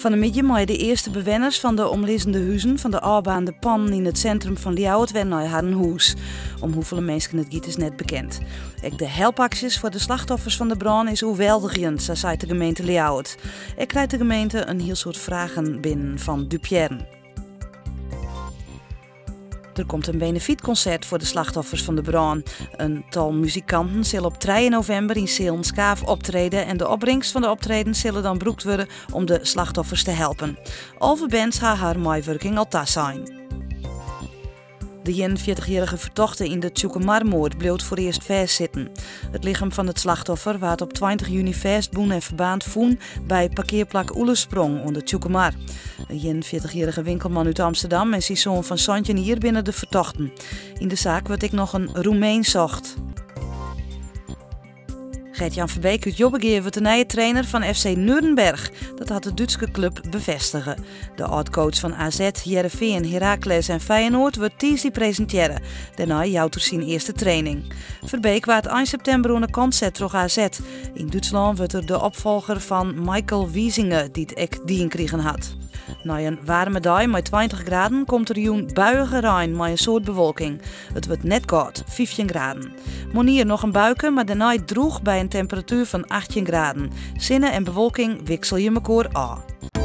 Fan 'e middei meie de earste bewenners fan de omlizzende huzen fan de ôfbaarnde pannen yn it sintrum fan Ljouwert wer nei harren hûs. Om hoefolle minsken it giet is net bekend. Ek de helpaksjes foar de slachtoffers fan de brân is oerweldigjend, sa seit de gemeente Ljouwert. Ek krijt de gemeente in hiel soad fragen binnen fan dupearren. Der komt in benefytkonsert foar de slachtoffers fan de brân. In tal muzikanten sil op trije novimber yn Sealen Skaaf optrede en de opbringst fan de optredens sille dan brûkt wurde om de slachtoffers te helpen. 11 bands ha har meiwurking al tasein. De 41-jierrige fertochte yn de Tsjûkemarmoard bliuwt foarearst fêstsitten. It lichem fan it slachtoffer waard op 20 juny fêstbûn en ferbaarnd fûn by parkearplak Oelesprong oan de Tsjûkemar. In 41-jierrige winkelman út Amsterdam en syn soan fan 17 jier binne de fertochten. Yn de saak wurdt ek noch in Roemeen socht. Gertjan Verbeek út Jobbegea wurdt de nije trainer fan FC Nürnberg. Dat hat de Dútske klup befêstige. De âld-coach fan AZ, Hearrenfean, Heracles en Feyenoord wurdt tiisdei presintearre. Dêrnei jout er syn earste training. Verbeek waard ein septimber oan de kant set troch AZ. Yn Dútslân wurdt er de opfolger fan Michael Wiesinger, dy't ek dien krigen hat. Nei in waarme dei mei 20 graden komt der jûn buiige rein mei in soad bewolking. It wurdt net kâld, 15 graden. Moarnier noch in buike, mar dêrnei drûch by in temperatuer fan 18 graden. Sinne en bewolking wikselje mekoar ôf.